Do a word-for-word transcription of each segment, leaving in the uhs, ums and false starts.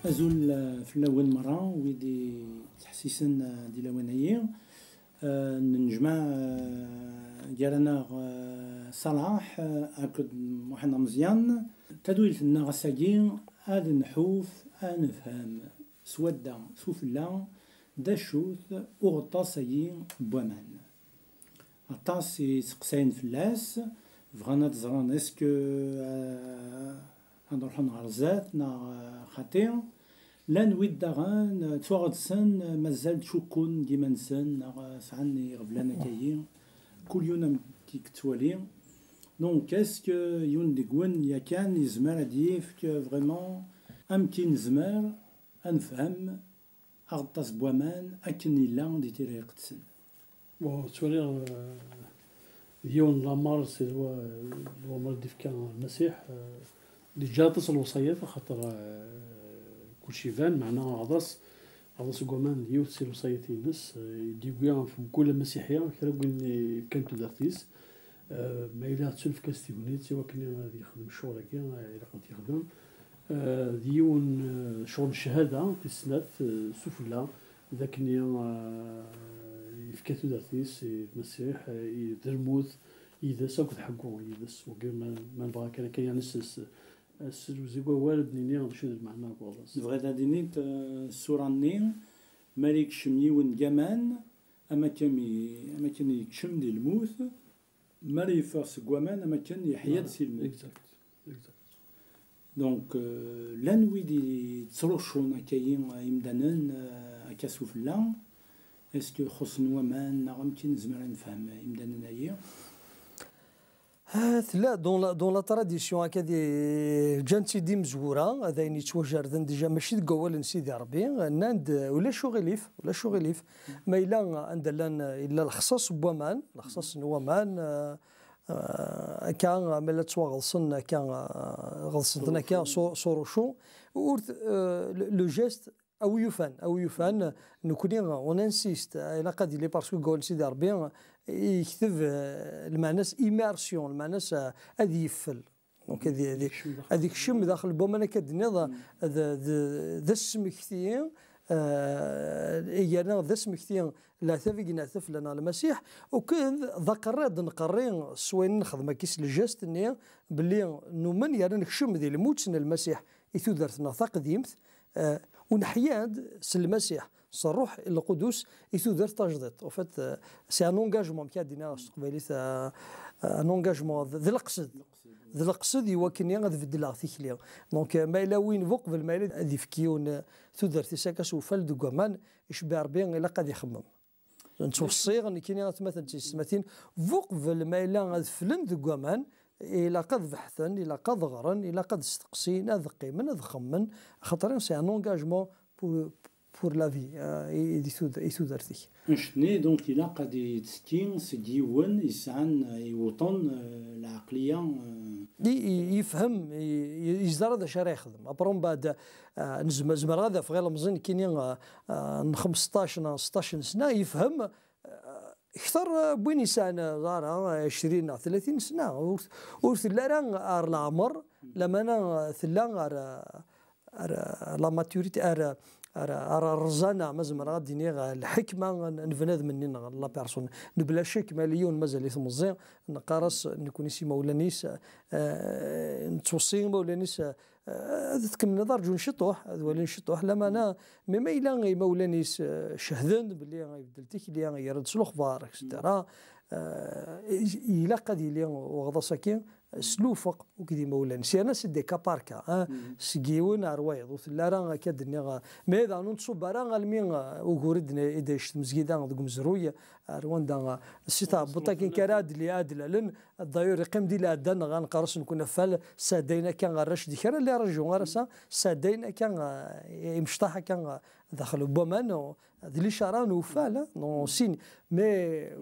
Azul, eh, fell-awen merra, wid i ttḥessisen, eh, di lawan-agi. Eh, nennejmaɛ, eh, gar-aneɣ, eh, Salaḥ, eh, akked Muḥend Ameẓyan. Tadwilt-nneɣ ass-agi, ad nḥuf, ad nefhem s wadda, s ufella, d acu-t uɣeṭṭas-agi n waman. Aṭas i yettqesayen fell-as, bɣan ad ẓren est-ce que, euh, ad ruḥen ɣer zdat neɣ, euh, xaṭi. Llan wid daɣen, euh, ttwaɣetsen, euh, mazal ttcukkun deg yiman-nsen neɣ, euh, sɛan iɣeblan akkayi. Kul yiwen amek i yettwali. Donc, est-ce que yiwen deg-wen yakan yezmer ad d-yefk, euh, vraiment amek i nezmer ad nefhem aɣeṭṭas n waman akken yella di Tira Iqedsen. Bon, ttwaliɣ, euh, d yiwen n lamer, c'est lwa-, lwamer i d-ifka Lmasiḥ, euh, yeǧǧa aṭas n lewṣayat, axaṭer, euh, kulci iban, meɛna aɣeḍas, aɣeḍas n waman d yiwet si lewṣayat-ines, euh, i d-yewwi ɣef mkul amasiḥi, kra n win yefkan tudert-is. Euh, ma yella tettunefk-as tegnit i wakken ad yexdem ccɣel-agi, euh, ilaq ad t-yexdem. Euh, d yiwen, euh, ccɣel n cchada, tis snat, euh, s ufella, d akken, euh, yefka tudert-is i Lmasiḥ, euh, i d lmut yid-s akked ḥeggu yid-s. Wagi ma, ma nebɣa kan akka, yeɛni s, s, s lewzig wawal ad d-nini d acu d lmeɛna n waɣeḍas. Tebɣiḍ ad d-tiniḍ, euh, ṣṣura-nni, mi ara yekcem yiwen deg waman, am akken i, am akken yekcem di lmut, mi ara yeffeɣ seg waman, am akken yeḥya-d si lmut. Exact, exact. Donc, euh, llan wid yettrucun akkayi imdanen, euh, akka s ufella, est-ce que xuṣṣen waman, neɣ amek i nezmer ad nefhem imdanen-ayi? Ah, tella, dans la, dans la tradition, akka di, ǧǧan-tt-id imezwura, d ayen yettwajerden déjà, mačči deg wawal n Sidi Ṛebbi, nnan-d, ulac uɣilif, ulac uɣilif. Ma yella anda llan, yella lexṣaṣ n waman, lexṣaṣ n waman, euh, euh, akka, ma la ttwaɣeḍsen akka, euh, ɣeḍsen-ten akka s u-, s urucu, ur t-, euh, le, le geste, a wi yufan, a wi yufan, nekkni, on insiste, ilaq ad yili, parce que deg wawal n Sidi Ṛebbi, yekteb, euh, lmeɛna-s immersion, lmeɛna-s, euh, ad yeffel. Donc, ad, ad, ad yekcem daxel n waman, akka d-tenniḍ, d, d, d asmekti, euh, yerna d asmekti leɛtab i yenɛettab fell-aneɣ Lmasiḥ, uked d aqerri ad nqerri s wayen nexdem akka s lǧast-nni, belli numen yerna nekcem di lmut n Lmasiḥ i tudert-nneɣ taqdimt, euh, u neḥya-d s Lmasiḥ, s Ṛṛuḥ Lqudus i tudert tajdiṭ. En fait, euh, c'est un engagement, amek ara d-iniɣ s teqbaylit, euh, un engagement, d, d leqsed. D leqsed i wakken ad beddleɣ tikli. Donc, euh, ma yella win bu qbel, ma yella ad yefk yiwen, euh, tudert-is akka s ufal deg waman, icebbi Ṛebbi, ilaq ad ixemmem. Nettweṣṣi nekkini atmaten d tiyessetmatin, bu qbel ma yella ad fflen deg waman, ilaq ad beḥten, ilaq ad ɣren, ilaq ad steqsin, ad qqimen, ad xemmen, axaṭer c'est un engagement pour, pour la vie, euh, i, i di tud-, i tudert-ik. Annect-nni, donc, ilaq ad yettekki seg yiwen yesɛan, euh, iwuṭen, euh, lɛeqliya, euh. I, i, yefhem, i, i, yeẓra d acu ara yexdem. Après, mbeɛd, euh, nezmer, zemreɣ ad afeɣ ilemẓi nekkini, euh, euh, n xmesṭac neɣ seṭṭac n sna, yefhem, euh, kter, euh, n win yesɛan, euh, ẓara, euh, ɛecrin neɣ tlatin sna. Ur, ur telli ara ar leɛmer, lamana, euh, tella ar, euh, ar, euh, la maturité, ar, ar, ar rrẓana, ma zemreɣ ad d-iniɣ, euh, lḥekma n, n bnadem-nni neɣ la personne. Nebla ccek, ma yella yiwen mazal-it meẓẓi, neqqar-as nekkni s imawlan-is, euh, nettweṣṣi imawlan-is, euh, ad tkemmleḍ, rǧun ciṭuḥ, ad walin ciṭuḥ, lamana, mi ma yella imawlan-is, euh, cehden belli ibeddel tikli, yerra-d s lexbar, et cetera, euh, ilaq ad yili uɣḍas-agi s lufeq akked imawlan-is. Yerna c'est des cas par cas, hein, seg yiwen ar wayeḍ. Ur telli ara akka d-nniɣ, mais daɣen ur nettṣub ara almi, euh, ugur i d-, i d-yecc tmezgida deg umezruy, ar wanda, euh, si tɛebbuṭ akken kan ara d-, ad d-lalen, d'ailleurs, iqqim di lɛadda neɣ ad neqqar-as nekkni afal, sɛeddayen akka arrac di kra n les régions ar ass-a, sɛeddayen akka, euh, imecṭaḥ akka, euh, daxel n waman, euh, d licara n ufal, hein, non, sin, mais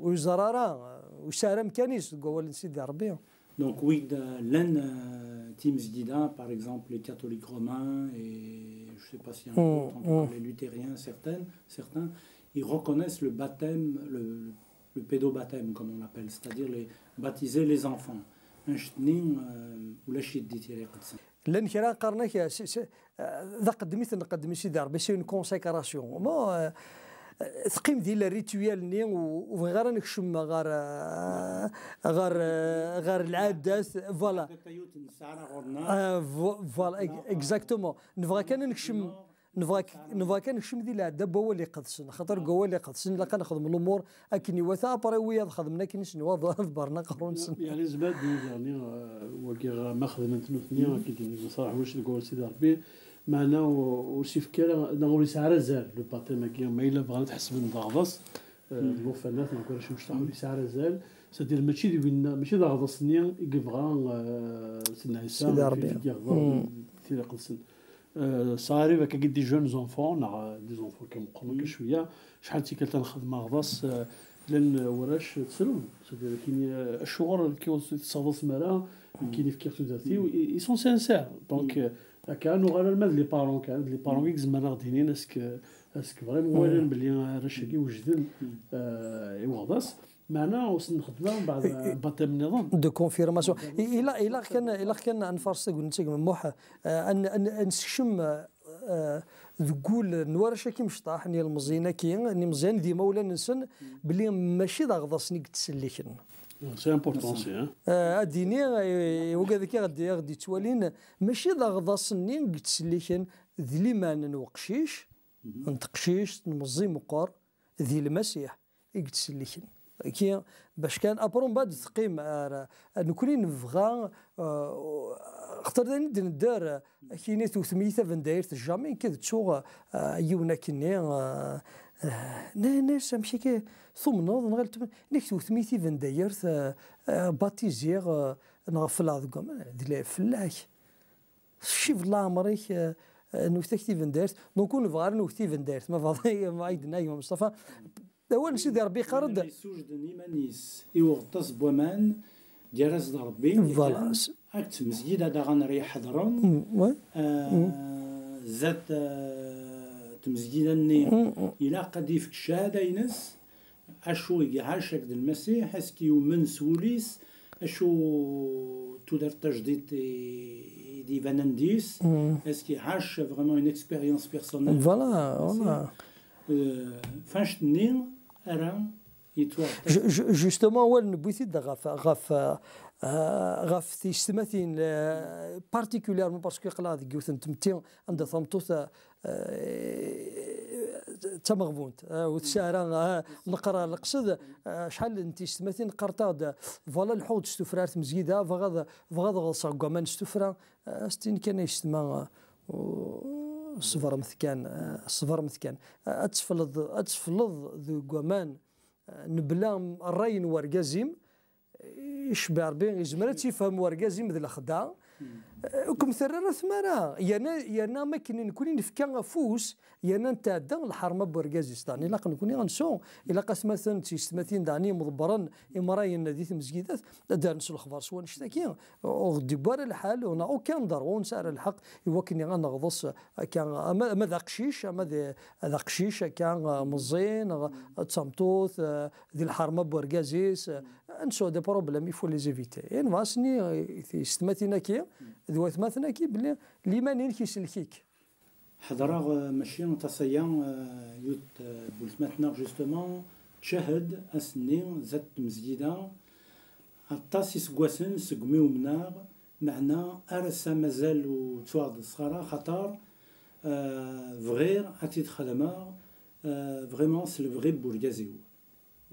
ur yeẓra ara, euh, ur yesɛi ara amkan-is deg wawal n Sidi Ṛebbi. Donc, wid, euh, llan, euh, timezgida, par exemple, les catholiques romains, et je sais pas s'il y en a d'autres, en tout cas, les luthériens, certaines, certains, ils reconnaissent le baptême, le, le pédobaptême, comme on l'appelle, c'est-à-dire les baptiser les enfants. Annect-nni, euh, ulac-it di Tira Iqedsen. Llan kra qqaren-ak, eh, si- si- eh, d aqeddem i t-nqeddem i Sidi Ṛebbi, c'est une consécration. Bon, eh, eh, teqqim di le rituel-nni, u- ur bɣiɣ ara nekcem ɣer, eh, ɣer, eh, ɣer lɛadat, voilà. Tayut nesɛa ɣur-neɣ. Eh, vo- voilà, ex- exactement. Nebɣa kan ad nekcem, nebɣa k- nebɣa kan nekcem di lɛadda n wawal iqedsen, xaṭer deg wawal iqedsen ilaq ad nexdem lumuṛ akken iwata, après wiyaḍ xedmen akken i sen-iwata, ḍebbren aqerru-nsen. Yeɛni zmer ad d-yini daɣni, eh, wagi ɣ- ma xedmen-t nutni, akken i d-yenna ṣṣreḥ, ulac deg wawal Sidi Ṛebbi, meɛna ur, ur s-yefki ara, neɣ ur yesɛi ara azal, le baptême-agi, ma yella bɣan ad t-ḥesben d aɣḍas, eh, d lmufanat, neɣ warrac imecṭaḥ, ur yesɛi ara azal, c'est-à-dire mačči d winna, mačči d aɣḍas-nni i yebɣa, eh, Sidna Ɛisa, Sidi Ṛebbi. Fi, fi, fi, fi, fi, fi, fi, fi, fi, fi, fi, fi, fi, fi, fi, fi, fi, fi, fi, Ça arrive avec des jeunes enfants, neɣ, euh, des enfants qui ont commencé cwiya, acḥal d tikkelt ad nexdem aɣḍas, euh, llan warrac ttrun, c'est-à-dire kini, euh, acuɣer akka ur tettaɣḍasem ara, kini fkiɣ tudert-iw, ils ils sont sincères. Donc, euh, akka nuɣal arma d les parents kan, d les parents i izemren ad ɣ-d-inin est-ce que, est-ce que vraiment walan belli arrac-agi wejden, euh, i uɣḍas. Meɛna ur sen-nxeddem ara mbeɛd baptême nniḍen. De confirmation. I- Ilaq, ilaq kan, ilaq kan ad nfaṛes tagnit-agi Muḥ, eh, ad n- ad n- ad nessekcem, eh, deg wul n warrac-agi imecṭaḥ, n yilmeẓyen-agi, n yimeẓyan d yimawlan-nsen, belli mačči d aɣḍasen i yettselliken. C'est important aussi, hein. Eh, ad d-ini, eh, i wigad-agi i ɣ-d- i ɣ-d-yettwalin, mačči d aɣḍas-nni i yettselliken, d liman n weqcic, n teqcict, n meẓẓi meqqer, di Lmasiḥ i yettselliken. Ki, bac kan, après, mbeɛd teqqim ar, ar nekkni nebɣa, eh, xaṭer d ayen i d-nedder, eh, akini tewtem-iyi tabendayert, jamais nekk ad ttuɣ, eh, yiwen akkenni, eh, eh, ne- ne- amek akka tumneḍ, neɣ tum- nekk tewtem-iyi tabendayert, eh, eh, batiziɣ, eh, neɣ fell-aɣ deg waman, d la- fell-ak. Ccib n leɛmer-ik, eh, eh, nwet-ak tabendayert. Donc, ur nebɣa ara nwet tabendayert. Ma bɣa, ma ay d-yenna gma Mustafa. Awal n Sidi Ṛebbi yeqqar-d. Yessujden iman-is i uɣeṭṭas n waman, gar-as d Ṛebbi. Voilà. Ak tmezgida daɣen ara iḥedṛen. Mm, ouais. Eh, zdat, eh, tmezgida-nni, ilaq ad yefk cchada-ines. Acu i iɛac akked Lmasiḥ? Est-ce que yumen s wul-is? Acu tudert tajdidt i, i d-ibanen deg-s? Est-ce que iɛac vraiment une expérience personnelle? Voilà, voilà. Euh, f annect-nni ara yettwaɣ. Ju- ju- Justement, awal newwi-t-id ɣef, ɣef, euh, ɣef tiyessetmatin, euh, particulièrement parce que aql-aɣ deg yiwet n tmetti anda tameṭṭut, euh, d tameɣbunt, eh, ur tesɛi ara, eh, leqrar. Leqsed, eh, acḥal n tiyessetmatin qqarent-aɣ-d, voilà, leḥḥuɣ-d s tuffra ar tmezgida, bɣiɣ ad, bɣiɣ ad ɣeḍseɣ deg waman s tuffra, eh, as-tini kan a yessetma, eh, ṣebremt kan, eh, ṣebremt kan. Eh, ad tefleḍ, ad tefleḍ deg waman, eh, mebla ṛṛay n wergaz-im, icebbeɛ Ṛebbi, yezmer ad tt-yefhem wergaz-im d lexdeɛ. Ur kem-terri ara tmara. Yerna, yerna am akken nekkni nefka afus, yerna netɛedda lḥerma n wergaz-is. Daɣen ilaq nekkni ad nsu, ilaq atmaten d tiyessetmatin daɣen imḍebbren imṛayen di tmezgidat, ad d-rren s lexbar s wannect-agi. Ur ɣ-d-yewwi ara lḥal, on a aucun droit, ur nesɛi ara lḥeqq i wakken ad neɣḍes akka, ama, ama d aqcic, ama d, d aqcic akka, meẓẓi, neɣ d tameṭṭut, di lḥerma n wergaz-is, ad nesɛu des problèmes, il faut les éviter. Et nebɣa ad s-nini i tiyessetmatin-agi d watmaten-agi belli liman-inek isellek-ik. Ḥeḍreɣ, eh, mačči aṭas aya, eh, yiwet, eh, n weltma-tneɣ, justement, tcehhed ass-nni zdat tmezgida, aṭas iseggasen segmi umneɣ, meɛna ar ass-a mazal ur ttwaɣḍseɣ ara, axaṭer, eh, bɣiɣ ad tt-id-xedmeɣ, eh, vraiment s lebɣi n wergaz-iw.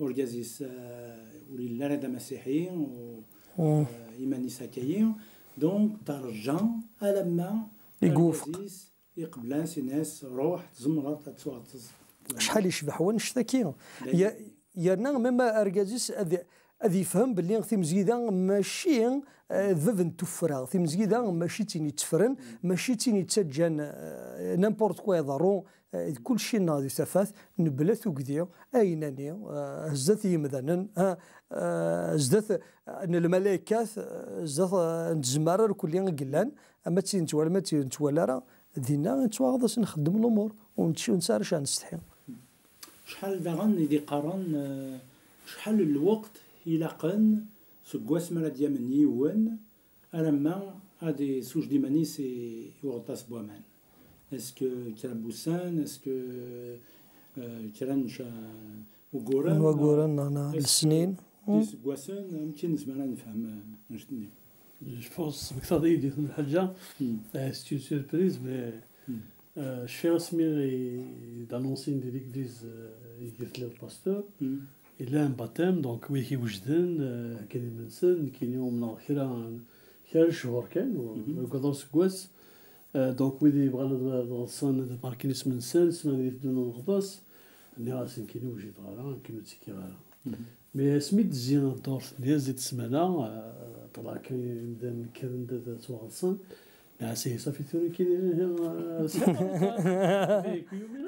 Urgaz-is, eh, ur yelli ara d amasiḥi, u, eh, iman-is akka-yi. Donc, terǧa alamma i iwufeq. Urgaz-is iqbel-as, ini-as, "Ruḥ, tzemreḍ ad ttuɣeḍ." Acḥal yecbeḥ wannect-agi. Dayen. Ya-, yerna même argaz-is ad, ad yefhem belli timezgida mačči, eh, d bab n tuffra. Timezgida mačči d tin yetteffren, mačči d tin yettaǧǧan, eh, n'importe quoi iḍerru. Eh, d kulci-nneɣ di tafat, nebla tugdi, ayen-nni, eh, zdat yimdanen, eh, eh, zdat, eh, n lmalaykat, eh, zdat, eh, n tzemmar irkelli i yellan, ama d tin nettwali, ama d tin nettwali ara, dinna nettwaɣeḍ-as nxeddem lumuṛ, ur nečči, ur nesɛi ara ccah nsetḥi. Acḥal daɣen i d-iqqaren, eh, acḥal n lweqt ilaqen seg wasmi ara d-yamen yiwen alamma ad yessewjed iman-is i, i uɣeṭṭas n waman? Est-ce que kra n wussan, est-ce que, euh, kra n ca-, uguren, n waguren, neɣ, neɣ est-ce que lesnin? D iseggasen, amek i nezmer ad nefhem, euh, annect-nni? Je pense, tesmektaḍ-iyi-d yiwet n lḥaǧa, euh, c'est une surprise, mais, euh, cfiɣ asmi i d-annonsin di l'église, euh, ideg telliḍ pasteur, yella un baptême, donc wid i iwejden, euh, heggan iman-nsen, nekkini umneɣ kra, kra n cchur kan, ur ugadeɣ useggas. Euh, donc wid yebɣan ad, ad ɣeḍsen, ad barken isem-nsen, ssnen ad iteddun ad neɣḍes, nniɣ-asen nekkini ur wjideɣ ara, nekkini ur ttekkiɣ ara. Mais asmi d-tezzi ddurt-nni, tezzi-d ssmana, euh, ṭṭleɣ kan imdanen kkren-d ad ttwaɣeḍsen, nniɣ-as ihi ṣafi tura nekkini, euh, sɛiɣ mais kuyu mina,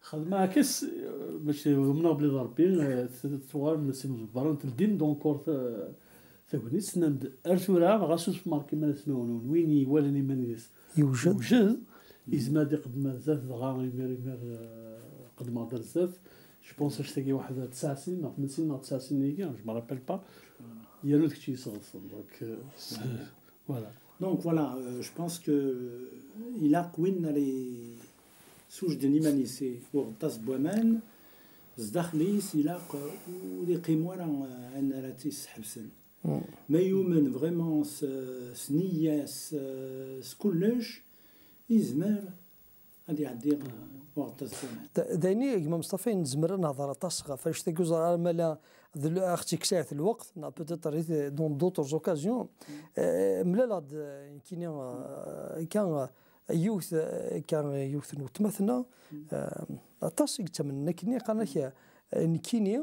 xedmeɣ akas, euh, mačči umneɣ belli d Rebbi, euh, t-, tuɣal n sin ḍebbaren teldin, donc ur t-, tagnit, tenna-m-d ar tura, ɣas ur tmarkem ara ismawen-nwen, win iwalan iman-is yewjed, yewjed, yezmer ad iqeddem ar zdat, dɣa imir, imir, euh, qeddmeɣ-d ar zdat. Je pense, annect-agi waḥed tesɛa snin neɣ tmen snin neɣ tesɛa snin-agi, je me rappelle pas. Yernu d kečč i yesɣeḍsen, donc, euh, c'est, voilà. Donc, voilà, euh, je pense que, euh, ilaq win ara yessewjden iman-is i uɣeṭṭas n waman, zdaxel-is ilaq, euh, ur iqqim ara, euh, ayen ara tt-yesḥebsen. Ma yumen vraiment s, s nneyya, s, s kullec, yezmer ad iɛeddi, uh, uɣeṭṭas n waman. D, d ayen i, gma Meṣṭafa, i nezmer ad nehḍer aṭas ɣef annect-agi, ur ẓriɣ ara ma la d l-, ad ɣ-tt-yekkes ahat lweqt, neɣ peut-être i t-, dans d'autres occasions. Euh, mlaleɣ-d, euh, nekkini, euh, kan, euh, yiwet, euh, kan, euh, yiwet n weltma tenna, euh, aṭas i yettamnen akkenni, qqaren-ak, euh, nekkini,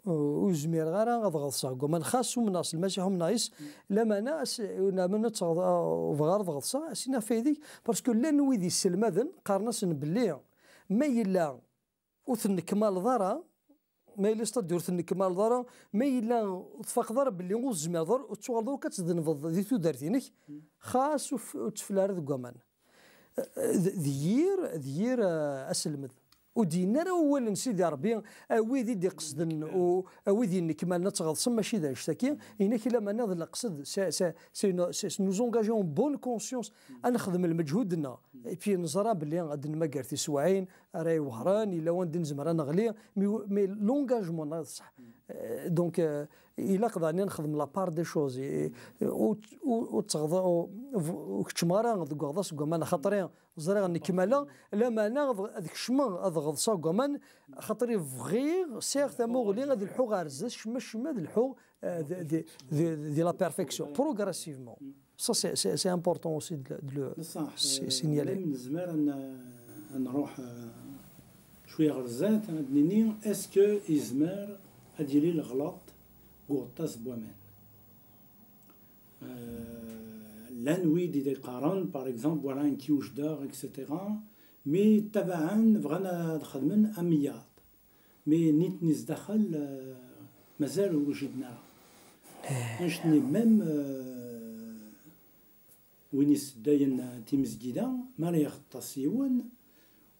ur zmireɣ ara ad ɣeḍseɣ deg waman, xas umneɣ s Lmasiḥ, umneɣ yis, lameɛna as-, lameɛna ad tɣeḍ-, ah, bɣiɣ ara ad ɣeḍseɣ, as-iniɣ faydig, parce que llan wid yesselmaden, qqaren-asen belli ma yella ur tennekmaleḍ ara, ma yella c'est-à-dire ur tennekmaleḍ ara, ma yella ur tfaqeḍ ara belli ur tezmireḍ ara, ur tettuɣaleḍ ara ad tednbeḍ di tudert-inek, xas ur f-, ur tefla ara deg waman. D, d yir, d yir, eh, aselmed. Ur d-yenni ara wawal n Sidi Ṛebbi, a wid i d-iqesden, u, a wid yennekmalen ad tɣeḍsem, mačči d annect-agi. Yenna-k, lameɛna d leqsed, c'est, c'est, c'est une, c'est, nous engager en bonne conscience, ad nexdem lmeǧhud-nneɣ. Et puis neẓra belli ad d-nmager tiswaɛin ara iwehren, yella wanda nezmer ad neɣli, mais, mais l'engagement-nneɣ d ṣṣeḥ. Euh, donc, euh, ilaq daɣen ad nexdem la part des choses. I, i, ur, ur, ur tteɣḍ-, ur, ur keččmeɣ ara deg uɣḍas deg waman, axaṭer ẓriɣ nekmaleɣ, lameɛna ad, ad kecmeɣ, ad ɣeḍseɣ deg waman, axaṭer bɣiɣ, sɛiɣ tamuɣli ad lḥuɣ ɣer zdat, cemma, cemma ad lḥuɣ, euh, di, di, di, di la perfection, progressivement. Ça, c'est, c'est, c'est important aussi de le, de le si-, euh, signaler. Même nezmer ad n-, ad nruḥ, euh, cwiya ɣer zdat, ad nini, est-ce que yezmer ad yili leɣlaṭ deg uɣeṭṭas n waman? Euh, llan wid i d-iqqaren, par exemple, voilà, nekk wejdeɣ, et cetera. Mi ttabaɛen, bɣan ad xedmen am wiyaḍ. Mi nitni zdaxel, euh, mazal ur wjiden ara. Annect-nni, même, euh, win yesseddayen timezgida, mi ara ixeṭṭes yiwen,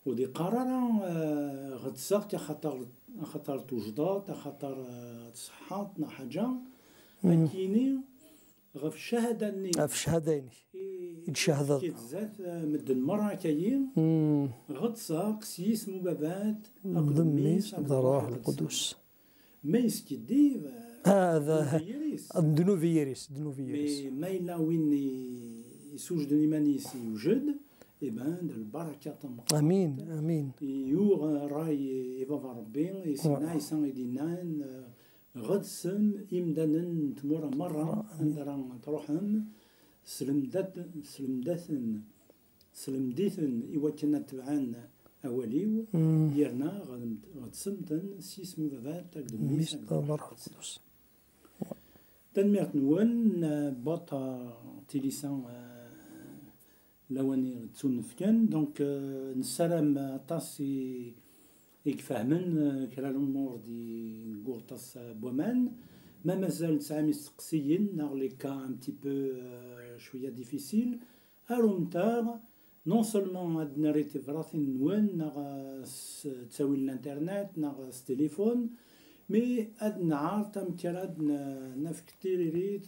ur d-iqqar ara, euh, ɣeḍseɣ-k axaṭer, axaṭer twejdeḍ, axaṭer, euh, tṣeḥḥaḍ, neɣ ḥaǧa. Ad k-yini, ɣef ccahada-nni, ɣef ccahada-inek i, i d-tcehdeḍ, i d-tcehdeḍ zdat, eh, medden merra akka-yi, ɣeḍseɣ s yisem ubabat, akked mmi-s, akked Ṛṛuḥ Lqudus. Ma yeskiddib, eh, d ddnub i yiri-s. D ddnub i yiri-s, ddnub i yiri-s. Mais ma yella win i, isujden iman-is yewjed, eh ben, d lbaraka tameqqrant. Amin, amin. Yuɣ ṛṛay i Baba Ṛebbi, i Sidna Ɛisa i d-yennan, eh, ɣeḍsem imdanen n tmura merra anda ara truḥem, slemdat-, slemdat-, slemd-iten i wakken ad tebɛen awal-iw, yerna ɣeḍ-, ɣeḍsem-ten s yisem n Baba-t akked Mmi-s akked Ṛṛuḥ Lqudus. Tanemmirt-nwen, eh, Baṭa Tilisa, eh, lawan i ɣ-d-ttunefken. Donc, euh, nessaram aṭas i, i ifehmen, euh, kra n lumuṛ di, deg uɣeṭṭas, euh, n waman. Ma mazal tesɛam isteqsiyen neɣ les cas un petit peu, euh, cwiya difficile, arumt-aɣ, non seulement ad d-nerr i tibratin-nwen neɣ, euh, s ttawil n internet neɣ s téléphone, Mi ad nɛerḍ amek ara d-nefk tiririt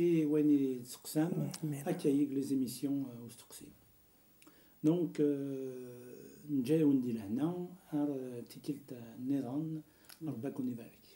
i wayen i d-tseqsam, akka yeg les émissions usteqsi. Donc nǧa-yawen di lehna ar tikkelt nniḍen. Rebbi ad ken-ibarek.